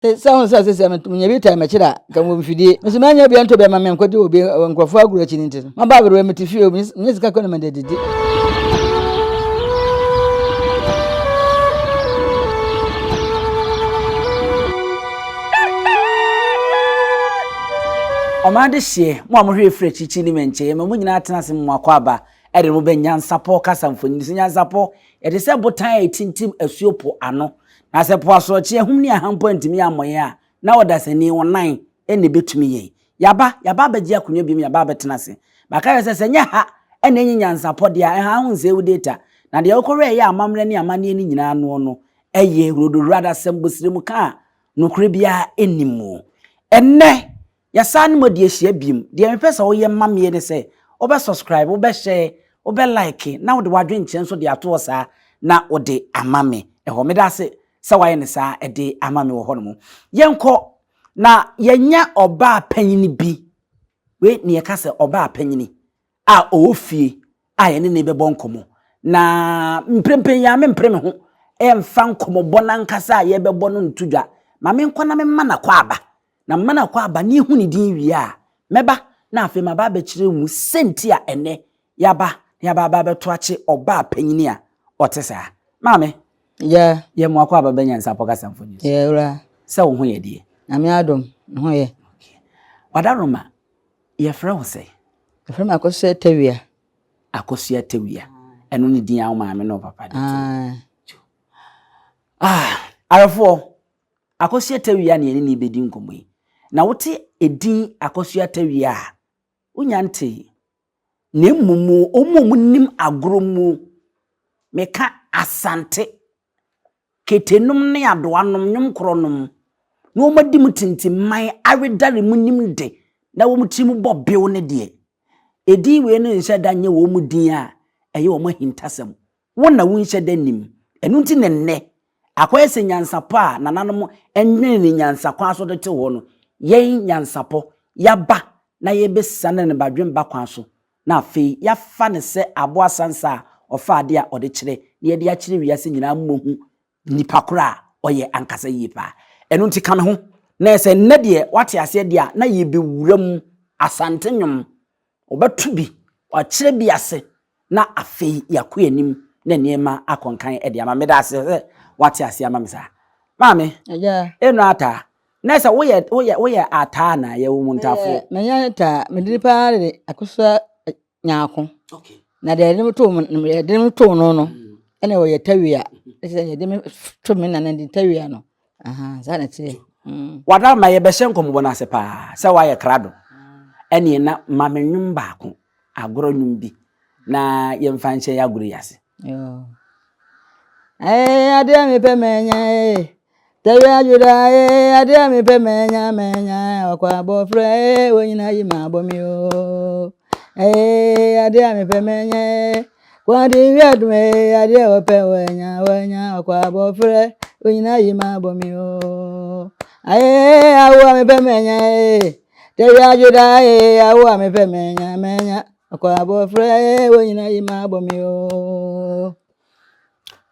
Sɛ ho sɛ sɛ menya bi taa m'akyiri a, nka mewɔ mfidie. Me nso manya bi antɔ bi ama me nkɔgye obi nkurɔfoɔ agorɔ akyi no nti no, maba aberewa mete fie o, menya sika kɔ na mede adidi. Ɔman adehyeɛ, mo a mohwɛ yɛ firi akyirikyiri ne mmɛnkyɛ, yɛma mo nyinaa tena ase ma mo akwaaba de mo bɛ nyansapɔ kasa mfonini so. Nyansapɔ, yɛte sɛ botan a ɛtintim asuo po ano. Na sɛ po asorɔkye, ahum ne aha mpo antumi ammɔ yɛn a, na ɔdasani, wo nan na ɛbɛtumi yɛn. Yɛaba, yɛaba abɛgye akonnwa biom, yɛaba abɛtena ase. Maka kyerɛ sɛ, sɛ ɛnyɛ ha na ɛnyɛ nyansapɔ deɛ a, ɛha ho nsɛe wo data. Na deɛ wokɔhwɛ ɛyɛ amammerɛ ne amanneɛ no nyinaa noɔ no, ɛyɛ hurodohuradasɛm, bosiremka a nokorɛ biara nni mu. Ɛnnɛ, Yɛsan ne mo adi ahyia biom. Deɛ mepɛ sɛ woyɛ ma meɛ ne sɛ, wobɛ subscribe, wobɛ share, wobɛ like na wode w'adwenkyerɛ nso de ato hɔ saa na wode ama me ɛhɔ. Meda ase sɛ woayɛ no saa de ama me wɔ hɔ nom. Yɛnkɔ na yɛanya ɔbaa panyini bi. Wei ne yɛka sɛ ɔbaa panyini a ɔwɔ fie a yɛne ne bɛbɔ nkɔmmɔ. Na mprempren yi ara mempere me ho mfa nkɔmmɔbɔ no ankasa a yɛbɛbɔ no nto dwa. Ma menkɔ na memma no akwaaba. Na mema no akwaaba na yɛhu ne din wie a, mɛba na afei maba abɛkyerɛ wo mu sɛnti a ɛnnɛ yɛaba na yɛaba aba abɛto akye ɔbaa panyini a ɔte saa. Maame, Yeah. yɛ mo akwaaba bɛ Nyansapɔ Kasa Mfoni so. Yeah, wura. Sɛ wo ho yɛ deɛ? Nyame adom, me ho yɛ. Okay. Wadaroma, yɛfrɛ wo sɛn? Yɛfrɛ me Akosua Tawia. Akosua Tawia. Ɛno ne din a wo maame ne wo papa de too wo. Ah, awerɛfoɔ, Akosua Tawia na yɛne no rebɛdi nkɔmmɔ yi. Na wote edin Akosua Tawia a, wonya ntee. Na mmom wɔn a wɔnim agorɔ mu, meka Asante, Ketenom ne Adoanom, nnwom korɔ nom, na wɔadi mu tintimman, awedare mu nim de, na wɔn tiri mu bɔ bew no deɛ, edin wei no nhyɛ da nyɛ wɔn din a ɛyɛ wɔn ahintasɛm. Wo na wonhyɛ da nnim. Ɛno nti na nnɛ, akɔyɛ sɛ nyansapɔ a nananom nwenee no nyansakwan so de too hɔ no, yɛn nyansapɔ, yɛaba na yɛrebɛsiane no badwemba kwan so, na afei yɛafa no sɛ aboa sansa a ɔfa ade a ɔde kyerɛ, na yɛde akyerɛ wiase nyinaa mmɔhu nipa korɔ a ɔyɛ ankasa yie paa. Ɛno nti ka me ho, na sɛ nnɛ deɛ woate aseɛ deɛ a, na yɛrebɛwura mu, Asante nnwom, Wɔbɛto bi, wɔakyerɛ bi ase, na afei yɛakɔ yɛn anim na nneɛma akɔ nkan de ama. Meda ase sɛ woate aseɛ ama me saa. Maame, Agya. enu ataa. Na sɛ woyɛ woyɛ woyɛ ataa na yɛwɔ mu ntaafoɔ. Mɛnyɛ ataa, me din paa de Akosua Nyarko. Okay. Na deɛ yɛde me too yɛde me too no no, ɛna wɔyɛ tawia. Ɛsɛ yɛde me to me nana de tawia no. Aha, saa na ɛteɛ. Mm. Wada ma yɛbɛhyɛ nkɔmmɔbɔ no ase paa sɛ woayɛ krado. Ɛneɛ na ma me nnwom baako, agorɔ nnwom bi, na yɛmfa nhyɛ yɛ agorɔ yi ase. Ee, adeɛ a mepɛ manya ee, tɛwi adwoda ee, adeɛ a mepɛ manya manya, ɔkɔ abɔfra ee, wɔn nyinaa yi ma abɔ mi oo. Ee, adeɛ a mepɛ manya ee, Kwade wia dum ee, adeɛ a wɔpɛ wɔanya wɔanya, ɔkɔ abɔfra wɔn nyinaa yi ma abɔ mi oo. Ee, awo a mepɛ manya ee, tɛwi adwoda ee, awo a mepɛ manya manya, ɔkɔ abɔfra ee, wɔn nyinaa yi ma abɔ mi oo.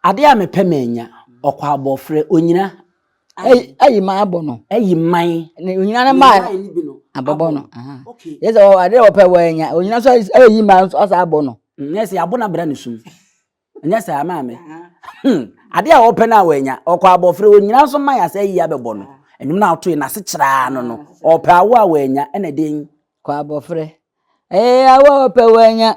Adeɛ a mepɛ manya, ɔkɔ abɔfra, onyina ayi man abɔ no. Ayi man. Ne onyina no man abɔbɔ no. Yɛ sɛ ade a wɔpɛ wɔanya onyina nso ayi man nso asa abɔ no. Nyɛ sɛ yɛabɔ no abra ne sum. Nyɛ sɛ maame. Hmm. Ade a wɔpɛ no a wɔanya ɔkɔ abɔfra onyina nso man asa ayi abɛbɔ no. Ɛnwom no a wotoe n'ase kyerɛ no no. Ɔpɛ awo a wɔanya ɛna den. Kɔ abɔfra. Ee awo a wɔpɛ wɔanya.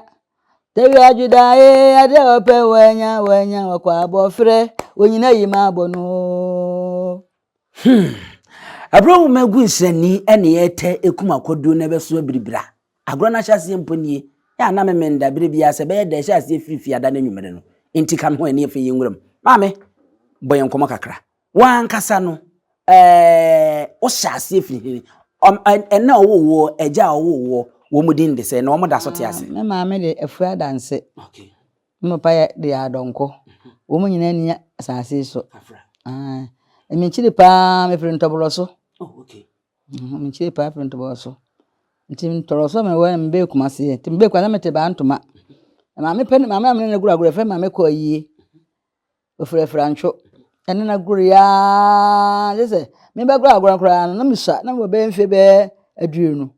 Tɛwi adweda ee ade a wɔpɛ wɔanya wɔanya wɔkɔ abɔfrɛ onyina yi ma abɔ no. Hmm. Ɛberɛ nwoma gu nsrani ɛne ɛtɛ ekum akɔduo na ɛbɛso abiribira. Agorɔ no ahyɛaseɛ mpo nie. Yɛ a na memenda berɛ biara sɛ ɛbɛyɛ dɛ ɛhyɛ aseɛ firi fiada no anwummere no. Enti ka me ho ɛne afei yɛnwura mu. Maame, bɔ yɛn nkɔmmɔ kakra. Wo ankasa no, ɛɛ, wohyɛ aseɛ firi he? Ɛna ɔwoo woɔ, agya a ɔwoo woɔ, wɔn din de sɛn? Na wɔn da so te ase? Me maame de Afua Adanse. Okay. Me papa yɛ de Adɔnkɔ. Wɔn nyinaa nni asase yi so. Ah, mekyiri paa mefiri Ntɔborɔ so. Oh, okay. Mekyiri paa firi Ntɔborɔ so. Nti Ntɔborɔ so mewɔ na mebɛɛ Kumasi. Nti mebɛɛ Kumasi na mete Bantoma. Maame pɛ maame a mene no goro agorɔ yɛfrɛ maame kɔ ayie. Ɔfiri Afirantwo. Ɛne no agorɔ yi ara gye sɛ mebɛgorɔ agorɔ koraa no na mesua na mewɔ bɛyɛ mfe bɛyɛ 20.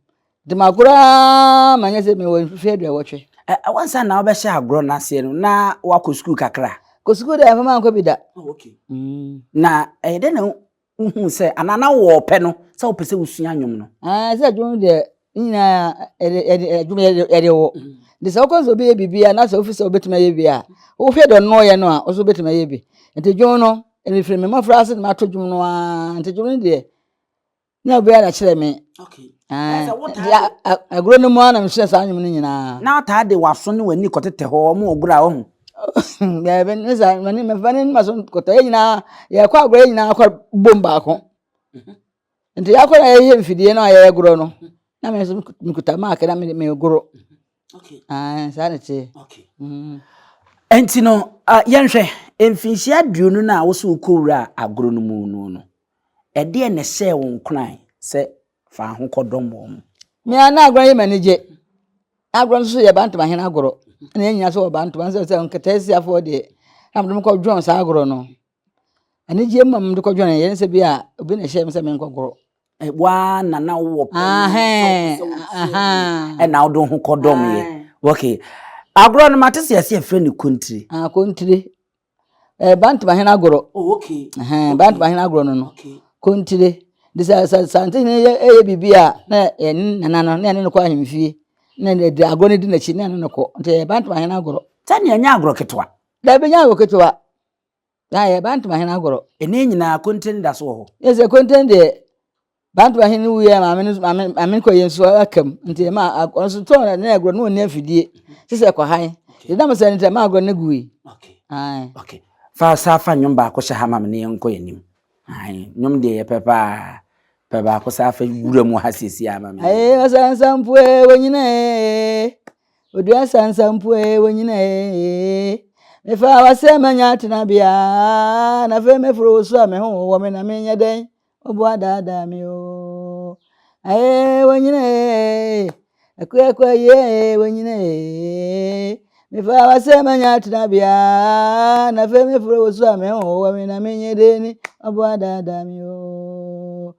Nti magorɔ ara ma nyɛ sɛ mewɔ mfe 80. Ɛ wansa na wobɛhyɛ agorɔ no aseɛ no na wakɔ sukuu kakra? Kɔ sukuu deɛ mfa mankɔ bi da. Oh, okay. Na ɛyɛ dɛn na wohuu sɛ anaa na wowɔ ɔpɛ no sɛ wopɛ sɛ wosua nnwom no? Ah, sɛ dwom deɛ ne nyinaa yɛde yɛde dwom yɛde yɛde wɔ. Nti sɛ wokɔ sɛ obi yɛ biribi a na sɛ wofi sɛ wobɛtumi ayɛ bi a, wohwɛ deɛ ɔno ɔyɛ no a, wo nso wobɛtumi ayɛ bi. Nti dwom no, mefiri me mmɔfra ase na mato dwom no ara. Nti dwom no deɛ, na obiara na kyerɛ me. Okay. Ah, nti agorɔ no mu ara na mesua saa nnwom no nyinaa. Na ɔtaa de w'aso ne w'ani kɔtetɛ hɔ, wɔn wɔ gorɔ a wɔho. Daabi, ne saa, m'ani mɛfa ne ma so kɔtɔ yɛn nyinaa yɛkɔ agorɔ yɛn nyinaa kɔ bom baako. Nti yɛakɔ na yɛyɛ mfidie no a yɛyɛ gorɔ no, na me nso mekuta maake na megoro. Saa na ɛteɛ. Nti no, yɛnhwɛ, mfinhyia 20 no a wo so wokɔwura agorɔ no mu no no, ɛdeɛn na ɛhyɛɛ wo nkuran sɛ fa ho kɔdɔm wɔn? Me a na agorɔ yɛ m'anigye. Agorɔ nso yɛ Bantama hene agorɔ. Ɛna yɛn nyinaa nso wɔ Bantama nso sɛ nkataasiafoɔ deɛ na mede kɔdwɔn saa agorɔ no. Anigyeɛ mu na mede kɔdwɔn yɛn sɛ bi a obi na ɛhyɛ me sɛ menkɔgorɔ. Waa na na wowɔ pɛ ɛna wode ho kɔdɔm yɛ. Okay. Agorɔ no mate sɛ yɛsɛ yɛfrɛ no kontire. Ah, kontire. Eh, Bantama hene agorɔ. Oh, okay. Ɛhɛn, Bantama hene agorɔ no no. Okay. Kontire. De sɛ sɛ sante hene yɛ ɛyɛ biribi a na yɛne nana no na yɛne no kɔ ahemfie na yɛde agorɔ no di n'akyi na yɛne no kɔ. Nti ɛyɛ Bantama hene agorɔ. Sɛnea ɛnyɛ agorɔ ketewa. Dabi nyɛ agorɔ ketewa. Na ɛyɛ Bantama hene agorɔ. Ɛnɛ nyinaa kontire no da so wɔ hɔ. Yɛ sɛ kontire deɛ Bantama hene no wuiɛ maame no maame maame no kɔyɛ nso aka mu nti ɛma ɔno nso tɔn ne agorɔ no ɔnni afidie sɛ sɛ ɛkɔ han nti nam sɛ nti ɛma agorɔ no gui. Okay. Okay. Fa saa fa nnwom baako hyɛ ha ma me ne yɛnkɔ yɛn anim. Nnwom deɛ yɛpɛ paa. Pɛ baako saa fa wura mu ha siesie ama me. Aye ɔsansampoe wonyina ee. Odua sansampoe wonyina ee. Mefa w'asɛm manya tenabea na afei meforo wo so a me ho wɔ me na menyɛ dɛn. Obo adaadaa me oo. Ae wonyina ee. Akuakua yi ee wonyina ee. Mefa w'asɛm anya tenabea na afei meforo wo so a me ho wɔ me na menyɛ dɛn ni. Obo adaadaa me oo.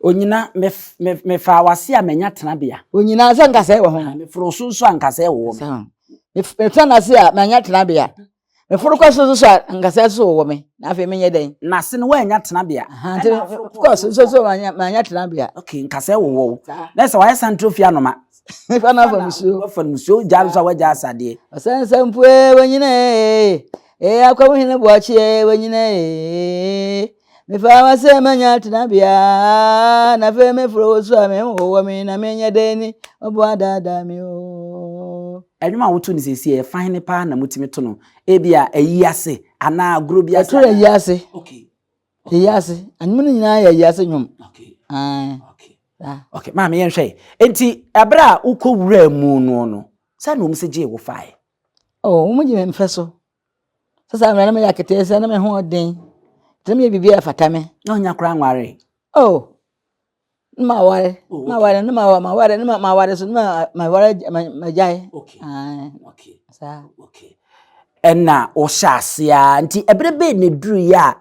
Onyina, mefaa w'ase a manya tenabea. Onyina, sɛ nkasɛɛ wɔ ho. Meforo so nso a nkasɛɛ wɔ me. Metena n'ase a manya tenabea. Meforo kɔ soro so a, nkasɛɛ so wɔ me, na afei menyɛ dɛn? N'ase no woannya tenabea. Nti kɔ soro so so manya tenabea. Okay, nkasɛɛ wowɔ wo. Na sɛ wayɛ santoro fi anoma. Fa no afa musuo. Wafa no musuo, gya no so a wagya asadeɛ. Ɔsɛnsɛmpo ee, wanyina ee. Ee, akwamu hene boakye ee, wanyina ee. Mefaa w'asɛm manya tenabea, na afei meforo wo so a me ho wɔ me, na menyɛ dɛn ni, ɔbo adaadaa me o. Ɛnwom a woto no seesei ɛfa hene paa na motumi to no? Ebia ayi ase anaa agorɔ bi ase? Yɛto ayi ase. Okay. Ayi ase. Anwom no nyinaa yɛ ayi ase nwom. Okay. Okay. Okay, maame yɛnhwɛ. Enti ɛberɛ a wokɔ wura mu no no, sɛ na wɔn sɛ gyee wo fae? Oh, wɔn gye me mfɛ so. Sɛ saa mmerɛ na meyɛ aketeesia na me ho ɔden nti na meyɛ biribi a ɛfata me. Na ɔnya koraa nware. Oh, na maware, oh, okay. maware, na maware, na maware so, na maware magyae. Okay. Okay. Saa. Okay. Ɛna ɔhyɛ ase a nti ɛberɛ bɛɛ na ɛduru yi a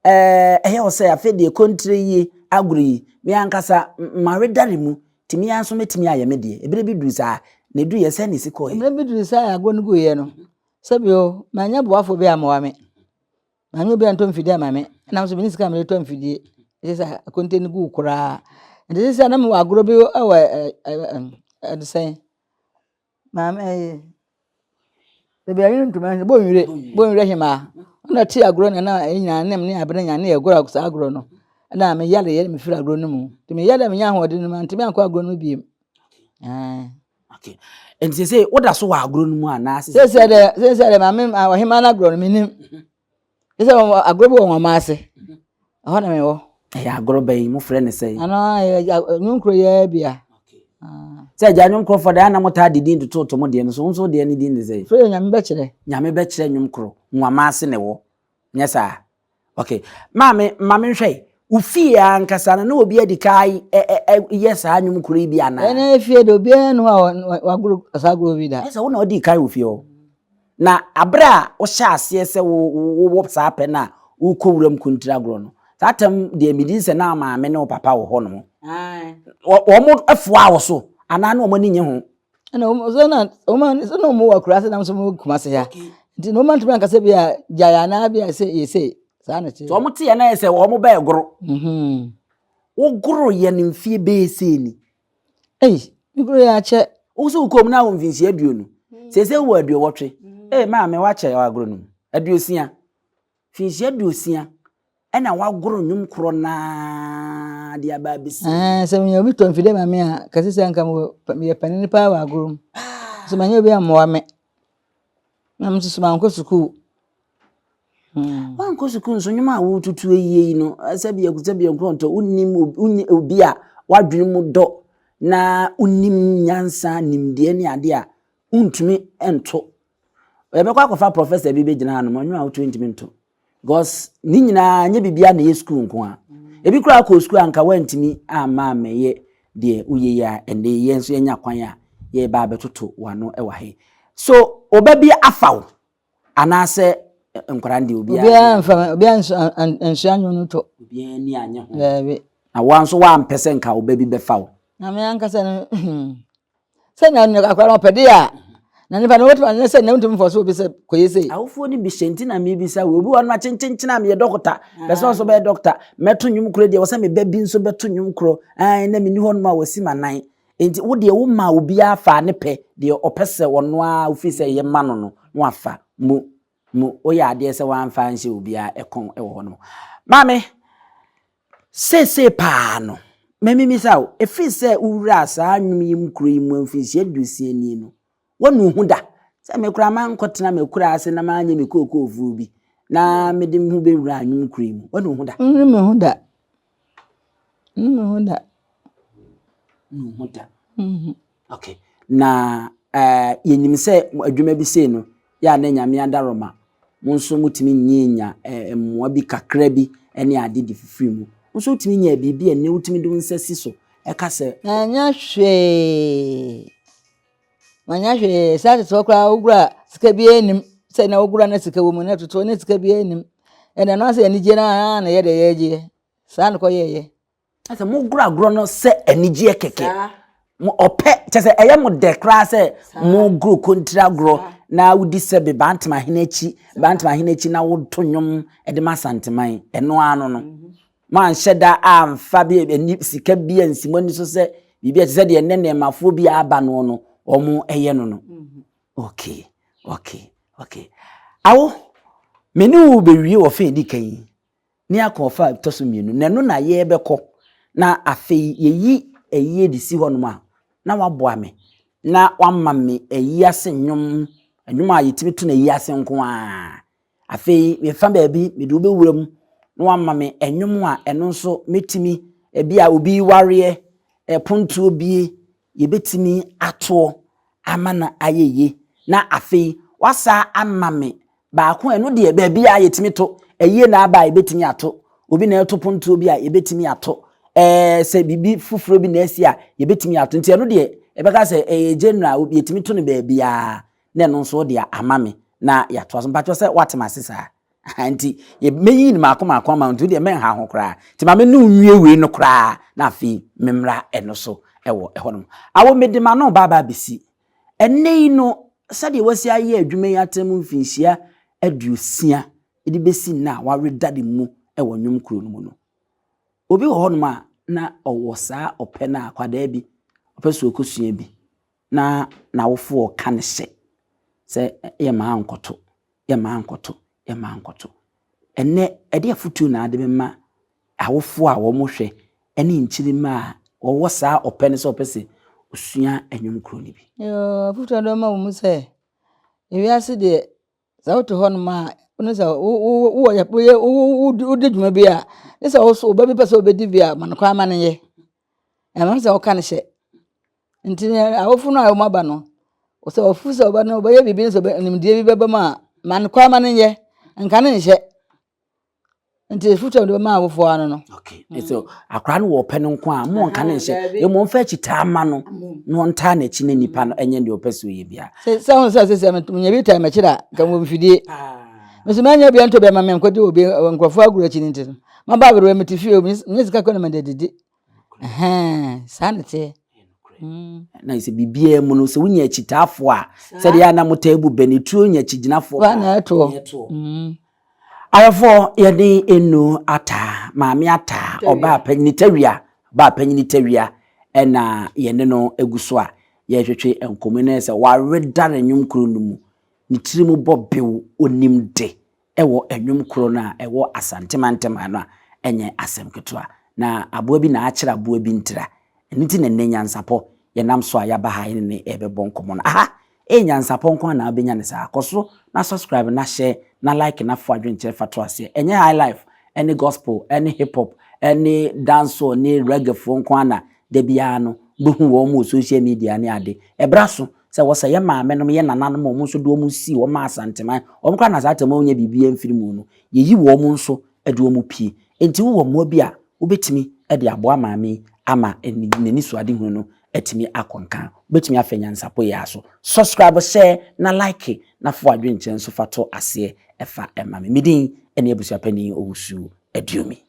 ɛyɛ wɔ sɛ afei deɛ kɔntire yi agorɔ yi me ankasa mawedare mu nti me ara nso mɛtumi ayɛ me deɛ ɛberɛ bi duru saa na ɛduru yɛ sɛ ne si kɔɛ. Mmerɛ bi duru saa agorɔ no guiɛ no Sɛbi o, mannya boafo bi ammoa me. Mannya obi antɔ mfidie amma me. Ɛna nso menni sika a mede tɔ mfidie. Ɛsɛ sɛ akonte no gu koraa. Nti sɛ sɛ na mewɔ agorɔ bi wɔ ɛde sɛn. Maame ɛyi. Baabi a yɛn ntoma no bɔnwire bɔnwire hemaa. Ɔna te agorɔ na na ɛyɛ nyinaa ne ne abene nyinaa ne yɛ agorɔ saa agorɔ no. Ɛna meyare yɛ mefiri agorɔ no mu. Nti meyare a menya ahoɔden no mantumi ankɔ agorɔ no mu bio. Okay. Nti sɛ woda so wɔ agorɔ no mu anaa sɛ sɛ dɛ sɛ sɛ dɛ maame ɔhema no agorɔ no menim sɛ agorɔ bi wɔ wɔn ase ɛhɔ na mewɔ. Ɛyɛ agorɔ bɛn mofrɛ ne sɛn? Ano ɛyɛ nnwonkoro yɛ bia. Sɛ agya nnwonkorɔfoɔ deɛ ana motaa de din tototo mo deɛ no so wo nso deɛ ne din de sɛn? Frɛ yɛ Nyame bɛkyerɛ. Nyame bɛkyerɛ nnwom koro nwama ase na ɛwɔ nyɛ saa? Okay. Maame, ma menhwɛ. Wo fie ankasa no, na obi adi ka yɛ saa nnwom koro yi bi anaa? Ɛna fie de obiara nu a wagoro saa agorɔ bi da. Ɛsɛ wo na ɔdi kan wɔ fie hɔ. Na abere a wohyɛ aseɛ sɛ wowɔ saa pɛ no a wokɔ wuram kontiri agorɔ no, saa tam deɛ medi sɛ na maame ne wo papa wɔ hɔ nom. Wɔn foa wo so anaa na wɔn ani nye ho? Ɛna wɔn sɛ na wɔn sɛ na wɔn wɔ akura ase na nso wɔn Kumasi ha. Nti na wɔn antumi ankasa bi a gyae anaa bi a sɛ yɛ sei saa na ɛte. Sɛ wɔn te yɛ na yɛ sɛ wɔn bɛɛ goro. Wogoro yɛ no mfie bɛyɛ sei ni. Ei, me goro yɛ akyɛ. Wo sɛ wokɔm na wɔ mfinhyia 20. Seesei wowɔ 80. Ei, maame wakyɛ wɔ agorɔ no mu. 60. Mfinhyia 60 ɛna wagoro nnwom korɔ naa de aba abɛsi. Ɛɛ, sɛ menya obi tɔ mfidie ma me a, kɛse sɛ nka meyɛ panin paa wɔ agorɔ mu. So manya obi ammoa me. Na me nso so mankɔ sukuu. Wankɔ sukuu nso nnwom a wotutu ayie yi no, sɛbi sɛbi nkorɔntɔ, wonim obi a wadwene mu dɔ na wonim nyansa, nimdeɛ ne adeɛ a, wontumi nto. Yɛbɛkɔ akɔfa professor bi bɛgyina hanom, nnwom a wotu ntumi nto. Because ne nyinaa nyɛ biribiara na ɛyɛ sukuu nko a. Ebi koraa kɔɔ sukuu a anka woantumi amma ammɛyɛ deɛ woyɛ yi a ɛnde yɛn nso yɛanya kwan a yɛreba abɛtoto w'ano wɔ ha yi. So ɔba bi afa wo anaasɛ nkwadaa no deɛ obiara Obiara mfa me, obiara nsua nnwom no to. Obiara ani anyɛ ho. Daabi. Na wo nso woampɛ sɛ nka ɔba bi bɛfa wo. Na me ankasa no sɛ na akwadaa no ɔpɛ de a na nipa no wotumi anyɛ sɛ na wontumi mfɔ so obi sɛ kɔyɛ sei. Awofoɔ no bi hyɛ nti na mebisa wo. Obi wɔ hɔ no akyenkyenkyen a meyɛ dɔkota, pɛ sɛ ɔso bɛyɛ dɔkota, mɛto nnwom korɔ deɛ wɔ sɛ me ba bi nso bɛto nnwom korɔ, ae na menni hɔ nom a wasi m'anan. Nti wo deɛ womaa obiara faa ne pɛ, deɛ ɔpɛ sɛ ɔno ara wofiri sɛ ɛyɛ ma no no na wafa mu mu. Woyɛ adeɛ sɛ woamfa anhyɛ obiara ɛkɔn wɔ hɔ nom. Maame, Seesei paa no, ma mimmisa wo, ɛfiri sɛ wowuraa saa nnwom yi mu kuro yi mu mfirinhyia 60 nie no, woanu wo ho da sɛ me koraa mankɔtena m'akuraa ase na manyɛ me kookoofuo bi na mede me ho bɛwuraa nnwom kuro yi mu? Woanu wo ho da? Mennu me ho da. Mennu me ho da. Mennu wo ho da. Okay. Na eh, yɛnim sɛ adwuma bi sei no, yɛ a na Nyame adaworoma, mo nso motumi nyianya eh, mmoa bi kakra bi ne ade de fifiri mu. Wo nso wotumi nyaa biribi a nnɛ wotumi de wo nsa si so ɛka sɛ. Manyɛ hwee. Manyɛ hwee. Saa tete hɔ koraa wogura sika biara nnim. Sɛ na wogura na sika wɔ mu na tete hɔ na sika biara nnim. Ɛna ɛno asɛ anigyeɛ no ara na yɛ deɛ yɛgyeɛ. Saa na kɔyɛɛyɛ. Sɛ mogoro agorɔ no sɛ anigyeɛ kɛkɛ mo ɔpɛ kyɛ sɛ ɛyɛ mo dɛ koraa sɛ mogoro kontiri agorɔ na wodi sɛ be bantama hene akyi bantama hene akyi na woto nnwom de ma Asanteman ɛno ano no mhm. moanhyɛ da amfa bi ani sika bi ansi mo ani so sɛ biribi a ɛte sɛ deɛ nnɛ nneɛmafoɔ bi aba noɔ no wɔn ɛyɛ no no mhm. okay okay okay awo me ne wo bɛwie wɔ fɛ edi kan yi ne akɔ ɔfa a ɛtɔ so mmienu, na ɛno na yɛrebɛkɔ, na afei yɛyi ayie de si hɔnom a, na waboa me, na wama me ayi ase nnwom, nnwom a yɛtumi to no ayi ase nko ara. Afei mefa baabi mede wo bɛwura mu, na wama me nnwom a ɛno nso mɛtumi, ebi a obi wareɛ, ɛpontoɔ bie, yɛbɛtumi atoɔ ama no ayɛ yie, na afei wasa ama me Baako a, ɛno deɛ baabiara yɛtumi to. Ayie na aba a yɛbɛtumi ato. Obi na ɛreto pontoɔ bi a yɛbɛtumi ato. Ɛɛ sɛ biribi foforɔ bi na asi a yɛbɛtumi ato. Nti ɛno deɛ yɛbɛka sɛ ɛyɛ general, yɛtumi to no baabiara na ɛno nso wode ama me na yɛatoa so. Mpakyɛw sɛ woate m'ase saa? Nti mɛyi no maako maako ama wo nti wodeɛ mɛnha ho koraa. Nti ma me ne wo nwie wei no koraa na afei memmra ɛno so wɔ ɛhɔnom. Awo mede m'ano ba aba abɛsi. Ɛnnɛ yi no, sɛdeɛ wɔasi ayɛ adwuma yi atena mu mfinhyia 60 de bɛsi nnɛ a wɔawedare mu wɔ nnwom kuro no mu no, obi wɔ hɔnom a na ɔwɔ saa ɔpɛ no a akwadaa bi ɔpɛ sɛ ɔkɔsua bi na n'awofoɔ ka no hyɛ sɛ yɛmma nkɔto, yɛmma nkɔto, yɛmma nkɔto. Ɛnnɛ, ɛde afotuo na ade bɛma awofoɔ a wɔhwɛ ne nkyirimma a wɔwɔ saa ɔpɛ no sɛ ɔpɛ sɛ ɔsua nnwom koro no bi? Yoo, afotuo a mede bɛma wɔn sɛ, ewiase deɛ, sɛ wote hɔnom a, wone sɛ wowɔ woyɛ wodi dwuma bi a, ne sɛ wo so wo ba bi pɛ sɛ ɔbɛdi bi a, ma no kwan ma no nyɛ. Ɛmfa sɛ woka no hyɛ. Nti awofo no a wɔaba no, sɛ wɔfu sɛ ɔba no ɔbɛyɛ biribi sɛ nimdeɛ bi bɛba mu a, ma no kwan ma no nyɛ. Nka no nhyɛ. Nti afotu a mede bɛma awofoɔ ano no. Okay. Mm. So akwaraa no wɔ ɔpɛ no nko a mo nka no nhyɛ. Emu ɔmfa akyi taa ma no na ɔntaa n'akyi na nipa no ɛnyɛ deɛ ɔpɛ sɛ ɔyɛ biara. Sɛ sɛ ho sɛ sɛ sɛ menya bi taa m'akyiri a nka mewɔ mfidie. Me nso manya bi antɔ bi ama me nkɔgye obi nkurɔfoɔ agorɔ akyi no nti no, maba aberewa mete fie o, menyɛ sika kɔ na mede adidi. Ɛhɛn, saa na ɛteɛ. Na sɛ biribiara mu no, sɛ wonya akyitaafoɔ a, sɛdeɛ a na motaa bu bɛ no, tuo nya akyigyinafoɔ paa. Na ɛtoɔ. Mm. Ayɛfoɔ yɛde enu ataa, maame ataa, ɔbaa panyini tawia, ɔbaa panyini tawia, ɛna yɛne no egu so a yɛretwetwe nkɔmmɔ no sɛ wawedare nnwom kuro no mu, ne tiri mu bɔ bew, onim de wɔ nnwom koro no a ɛwɔ Asante mantam ha no a, ɛnyɛ asɛm ketewa. Na aboa bi na akyere aboa bi ntira. Ɛno nti na nnɛ Nyansapɔ yɛnam so a yɛaba ha yɛne no rebɛbɔ nkɔmmɔ no. Aha ɛyɛ Nyansapɔ nko ara na wobɛnya no saa. Kɔ so na subscribe na share na like na fa w'adwenkyerɛ fa to aseɛ. Ɛnyɛ high life ne gospel ne hip hop ne dancehall ne reggae foɔ nko ara na da biara no wobɛhu wɔn wɔ social media ne ade. Ɛbra so Sɛ wɔsɛ yɛ maamenom, yɛ nananom a wɔn nso de wɔn sii wɔn maa Asanteman, wɔn koraa na saa tɛm a wɔnnya biribiara mfiri mu no, yɛyi wɔn nso de wɔn pue. Enti wowɔ mmoa bi a wobɛtumi de aboa maame yi ama n'anisoadehunu no atumi akɔ nkan. Wobɛtumi afa nyansapo yi ara so. Subscribe, share na like na fa w'adwenkyerɛ nso fa to aseɛ fa ma me. Me din ne Abusuapanin Owusu Aduomi.